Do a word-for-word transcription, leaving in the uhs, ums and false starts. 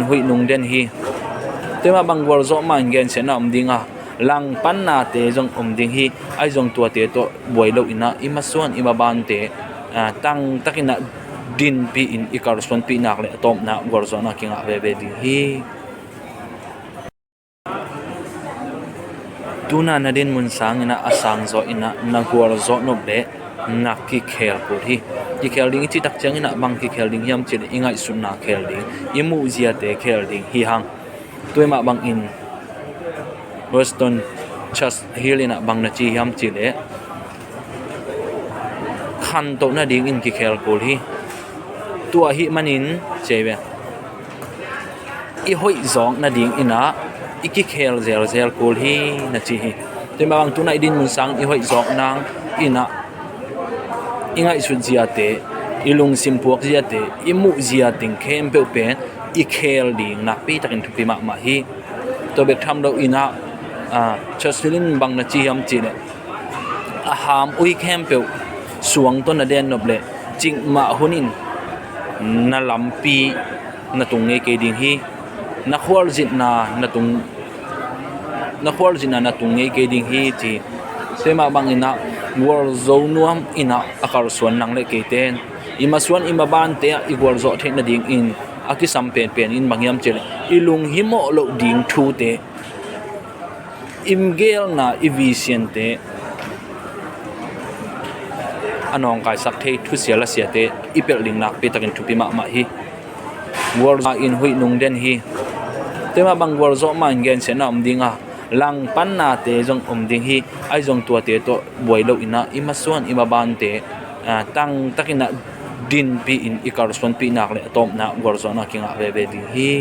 Huih nung den hi. Tua mah bang gualzawh mah in gensiatna om ding a, langpannate zong om ding hi. Ahi zong tuate tawh buai lo in ah i masuan i mabante, ah, tangtakin ah dinpih in i kalsuanpih nak leh a tawpna gualzawhna kingah veve ding hi. Tuna na dinmun sangin ah a sangzaw in ah na gualzawh nop leh na kikhel kul hi. Kikhel ding i cih tak ciangin ah bang kikhel ding hiam cih leh i ngaihsutna khel ding, i muhziate khel ding hi hang. Tua mah bangin Winston Churchill in ah bang na ci hiam cih leh khantoh nadingin kikhel kul hi. Tua ahih manin ci ve, i hoih zawk nadingin ah i kikhel zelzel kul hi na ci hi. Tua mah bang tuna i dinmun sangin i hoih zawk nang in ah i ngaihsut ziate, i lungsim puak ziate, i muh zia teng khempeuh pen i khel ding nakpi takin thupi mahmah hi. Tua bek tham lo in ah, ah, Churchill in bang na ci hiam cih leh a ham ui khempeuh suang tawh na den nop leh cikmah hunin na lampi na tung ngei kei ding hi. Na khualzinna na tung, na khualzinna na tung ngei kei ding hi ci. Tua mah bangin ah gualzo nuam in ah a kalsuan nang leh keite in i masuan i mabante ah i gualzawh theih nadingin a kisam penpen in bang hiam cih leh i lunghimawh loh ding thute, i gelna, i visiante a nawngkaisak thei thusia lasiate i pelh ding nakpi takin thupi mahmah hi. Gualzawh in huih nung den hi. Tua mah bang gualzawh mah in gensiatna om ding a, langpannate zong om ding hi. Ahi zong tuate tawh buai lo in ah i masuan i mabante, ah, tangtakin ah dinpih in i kalsuanpih nak leh a tawpna gualzawhna kingah veve ding hi.